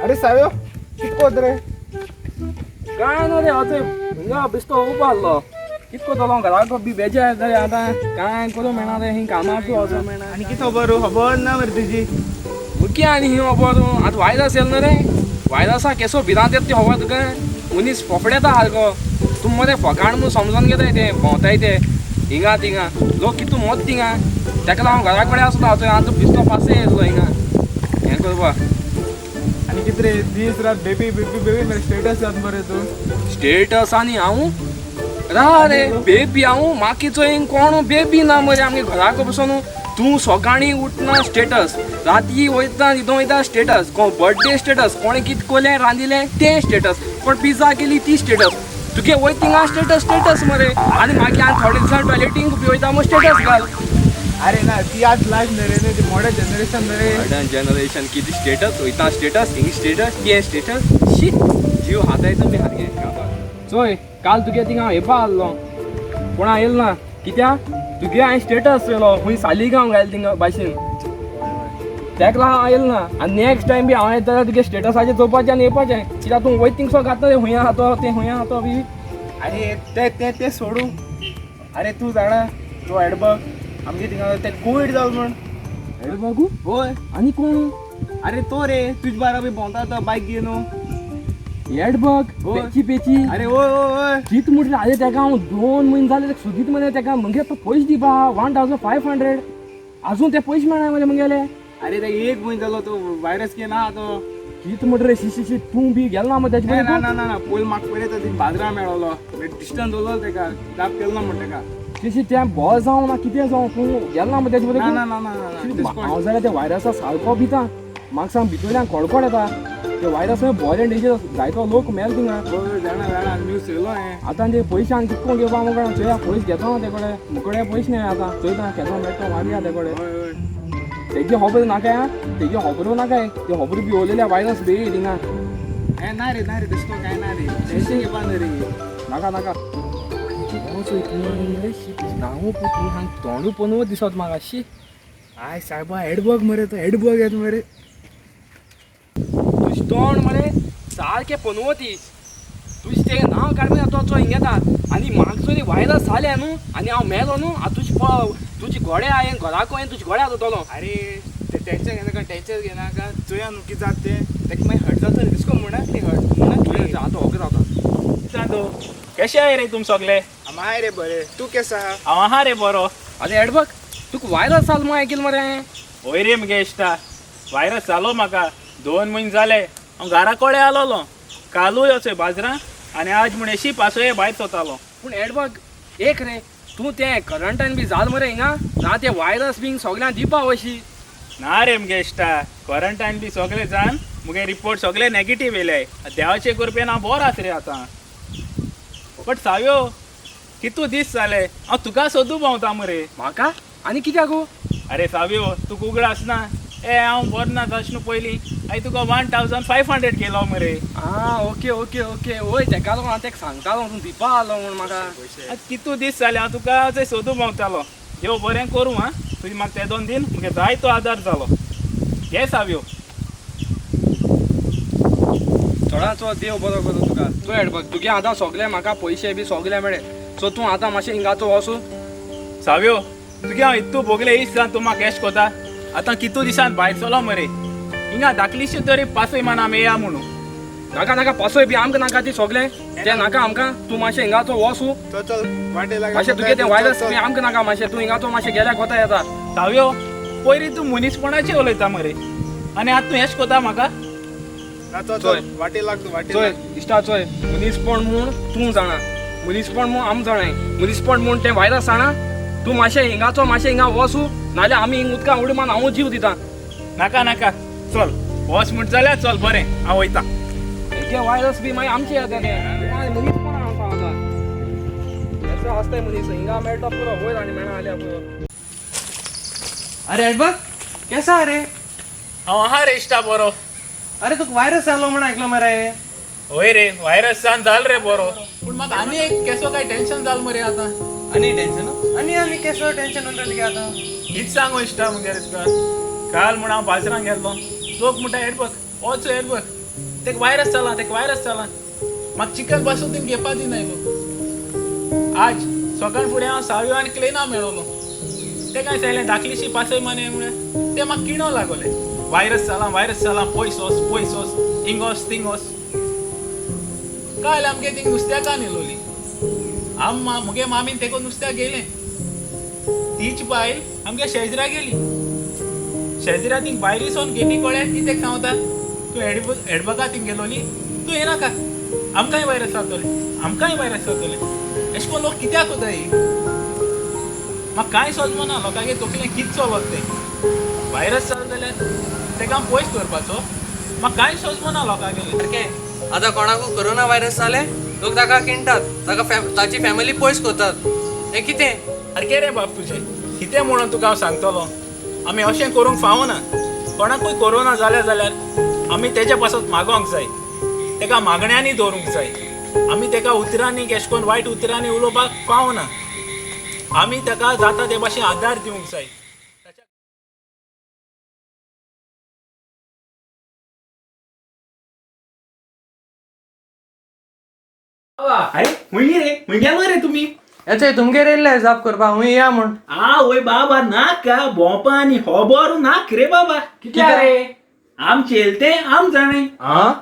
अरे सायो कितको रे? काय ना रे, आतां हिंगा बेश्टो उबो आहलो. कितको जालो घराक बी बेजार जाले आतां. काय करूं मेळना रे, हिंग कामाक बी वचों मेळना. आनी कितें खबर खबर ना मरे तुजी? मुखी आनी ही खबर आतां वायरस येयलो न्हू रे. वायरसा केसो भिरांत येता ती खबर तुका? मनीस फोफडेता सारको. तूं मरे फकाण म्हूण समजोन घेताय, ते भोंवताय ते हिंगा थिंगा. लोक कितू मोत थिंगा. तेका लागून हांव घरा कडेन आसलो. आतां आतां बिस्तो पासय येयलो हिंगा हें करपा. आनी कितें रे दीस रात बेबी बेबी बेबी मेरे स्टेटस जात मरे तूं. स्टेटस आनी हांव रा रे बेबी. हांव म्हाका चोय कोण बेबी ना मरे आमगे घराक बसून. तूं सकाळीं उठना स्टेटस, राती वयता न्हिदों वयता स्टेटस, कोण बर्थडे स्टेटस, कोणें कितें कोलें रांदिलें तें स्टेटस, कोण पिझ्झा केली ती स्टेटस. तुगे वयता थिंगा स्टेटस स्टेटस मरे. आनी मागीर आनी थोडे दिसान टॉयलेटींग बी वयता म्हूण स्टेटस घाल. अरे ना ती आज लायफ न्ही रे, ती मॉडर्न जनरेशन न्ही रे. मॉडर्न जनरेशन कितें स्टेटस वयता स्टेटस हिंग स्टेटस तें स्टेटस. शी जीव हातायता तुमी सारकें. चोय काल तुगे थिंगा हांव येवपा आहलो पूण हांव येयलो ना. कित्याक तुगे हांवें स्टेटस चोयलो खूंय सालिगांव घायल थिंगा भाशेन, तेका लागून हांव येयलो ना. आनी नेक्स्ट टायम बी हांव येता जाल्यार तुगे स्टेटसाचेर चोवपाचें आनी येवपाचें. कित्याक तूं वयता थिंगसो घातलो रे खूंय आहा तो तें खूंय आहा तो बी. अरे ते ते ते सोडू. अरे तूं जाणा तो एडबर्ग आमगे थिंगा ते कोवीड जालो म्हण. एडबर्गू? होय. आनी कोण? अरे तो रे तुज बारा बी भोंवता तो बायक घेवन न्हू. एडबर्ग? होय. पेची पेची. अरे होय होय होय. कित म्हटलें? आरे तेका हांव 2 म्हयने जाले सुदीत मरे तेका. मगे तो पयशे दिवपा 1500 आजून ते पयशे मेळना मरे मगेले. अरे ते एक म्हयनो जालो तो व्हायरस की ना तो. कित म्हटलें रे? शी शी शी. तूं बी गेलो ना मरे तेजे ना बरोबर? ना ना ना, पयलीं म्हाका पयलें तो बाजरा मेळोलो, डिस्टन्स दवरलो तेका, जाप केलो ना म्हण तेका. शी शी, तें बरो जावं ना कितें जावं, तूं गेलो ना मरे तेजे ना बरोबर? ना ना ना ना. हांव जाल्यार ते व्हायरसा सारको भिता. म्हाका सांग भितरल्यान कडकड येता. ते व्हायरस बरें डेंजरस, जायतो लोक मेल थिंगा. होय जाणा जाणा, न्यूज चोयलो हांवें. आतां ते पयशे आनी कितको घेवपा मुखार चोया. पयशे घेता हांव ते कडेन, मुकडे पयशे न्हय आतां. चोयता केन्ना मेळटा मारया ते कडेन. होय होय. तेजी खबर नाकाय. आं तेजी खबरो नाकाय. ते खबर बी उरलेल्या व्हायरस बी थिंगा. ए ना रे ना रे, तशें कांय ना रे, टेंशन घेवपा न्ही रे. नाका नाका. नांव तूं तोंडू पनवत दिसत म्हाका. शी I सायबा, एडबर्ग मरे तो, एडबर्ग येत मरे. तुजें तोंड मरे सारकें पनवती. तुजें तें नांव काडपा तो चोय हिंग येता. आनी म्हाका चोय व्हायरस जालें न्हू आनी हांव मेलो न्हू आतां तुजे तुजे घोडे हांवें घराक हांवें तुजे घोडे जातलो. अरे ते टेंशन घेनाका, टेंशन घेनाका. चोया न्हू कितें जाता तें. तेका मागीर हर्ट जाता रे, तशें करून म्हणनाका रे, हर्ट म्हणनाका. आतां ओके जाता. सांगो कशे आहे रे तुम सगळे? हांव रे बरें, तूं केसो आहा? हांव आहा रे बरो. आतां एडबर्ग तुका व्हायरस जालो म्हूण आयकिल मरे. हय रे मगे इश्टा, व्हायरस जालो म्हाका 2 म्हयने जाले. हांव घरा कडेन आलोलो कालूय वचोय बाजरां आनी आज म्हण एशी पासय भायर सोतालो. पूण एडबर्ग एक रे, तूं तें करंटान बी जाल मरे हिंगा ना तें व्हायरस बीन सगळ्यांक दिवपा अशी? ना रे मगे इश्टा, क्वॉरंटायन बी सगळे जावन मुगे रिपोर्ट सगळे नेगेटीव येयले. देवाचे कृपेन हांव बरो आसा रे आतां. बट सावयो, कितू दीस जाले हांव तुका सोदू भोंवता मरे. म्हाका आनी कित्याक गो? अरे सावयो, तुका उगडास आसना ए हांव बरो ना जावचें न्हू पयलीं हांवें तुका 1500 केलो मरे. आं ओके ओके ओके. वय तेका लागून हांव तेका सांगतालो तूं दिवपा आहलो म्हूण म्हाका. आतां कितू दीस जाले हांव तुका थंय सोदू भोंवतालो. देव बरें करूं. आं तुजी म्हाका ते 2 दिन मुगे जायतो आदार जालो. घे सावयो. थोडाचो देव बरो करूं तुका. तूं एडबर्ग तुगे आतां सगळे म्हाका पयशे बी सगळे मेळ्ळे, सो तूं आतां मातशें हिंगाचो वचूं. सावयो, तुगे हांव इतू भोगले इस जावन तूं म्हाका एश कोता. आतां कितू दिसान भायर चलो मरे. हिंगा धाकलीशी तरी पासय मान आमी येया म्हणून. नाका नाका, पासय बी आमकां नाका ती सगळें तें नाका आमकां. तूं मातशें हिंगाचो वचूं. चल चल वाटे लागला. मातशें तुगे तें व्हायरस बी आमकां नाका. मातशें तूं हिंगाचो मातशें गेल्यार कोता येता. सावयो, पयलीं तूं मनीसपणाचें उलयता मरे आनी आतां तूं एश कोता म्हाका. ना चल चल वाटे लागतो वाटे. चोय इश्टा चोय, मनीसपण म्हूण तूं जाणा, मनीसपण म्हूण आम जाणाय, मनीसपण म्हूण तें व्हायरस जाणा. तूं मातशें हिंगाचो मातशें हिंगा वचूं, नाजाल्यार आमी हिंग उदकां उडी मारून हांव जीव दिता. नाका नाका, चल वच म्हण जाल्यार चल बरें, हांव वयता. तें व्हायरस बी मागीर आमचें येता तें मनीसपण आसा आतां. असो आसताय मनीस हिंगा मेळटा पुरो वयर आनी मेळना जाल्यार पुरो. अरे एडबर्ग केसो आहा रे? हांव आहा रे इश्टा बरो. अरे तुका व्हायरस जालो म्हण आयकलो मरे. हय रे, व्हायरस जावन जाल रे बरो, पूण पूण म्हाका आनी एक केसो काय टेन्शन जाल मरे आतां. आनी टेन्शन आनी आनी केसो टेन्शन उरता तुगे आतां? हीच सांगू इश्टा मुगे तुका, काल म्हूण हांव बाजारांत गेल्लो, लोक म्हणटा हेड बघ, वच हेड बघ, तेका वायरस जाला, तेका वायरस जाला. म्हाका चिकन पासून तिंग घेवपा दिनाय लोक. आज सकाळ फुडें हांव सावयो आनी क्लेना मेळोलो, ते काय सांगलें धाकलीशी पासय माने म्हळ्यार ते म्हाका किणो लागोले, वायरस जाला, वायरस जाला, पयस वच, पयस वच, हिंग वच, थिंग वच. काल आमगे थिंग नुस्त्याकान येयलोली, आम मुगे मामीन तेको नुस्त्याक गेलें, तीच बायल आमगे शेजरा गेली, शेजरा थिंग भायरी सोन गेटी कळ्ळ्या ती तेका सांगता तूं हेडबगा थिंग गेलोली, तूं येनाका, आमकांय वायरस जातोलें, आमकांय वायरस जातोलें. एशें कोन्न लोक कित्याक कोताय? म्हाका कांय समजना लोकांगे तकलें कितें चलत तें. वायरस जालो जाल्यार तेका पयस दवरपाचो, म्हाका कांय समजना लोकांगेलें. सारकें आतां कोणाकू कोरोना व्हायरस जालें, लोक ताका किणटात, ताका ताची फॅमिली पयस करतात, हें कितें? सारकें रे बाब तुजें, कितें म्हणून तुका हांव सांगतलो, आमी अशें करूंक फावना. कोणाकूय कोरोना जाल्या जाल्यार आमी तेज्या पासत मागोंक जाय, तेका मागण्यांनी दवरूंक जाय, आमी तेका उतरांनी केश कोन्न वायट उतरांनी उलोवपाक फावना, आमी तेका जाता ते भाशेन आदार दिवंक जाय. अरे हुंय रे, हुंय गेलो रे तुमी? येचे तुमगेर येयल्ले जाप करपाक, हुंय या म्हूण. आवय बाबा, नाका भोंवपा आनी होबोर नाक रे बाबा. कित्याक रे? आमचे येयले तें आम जाणें. आं.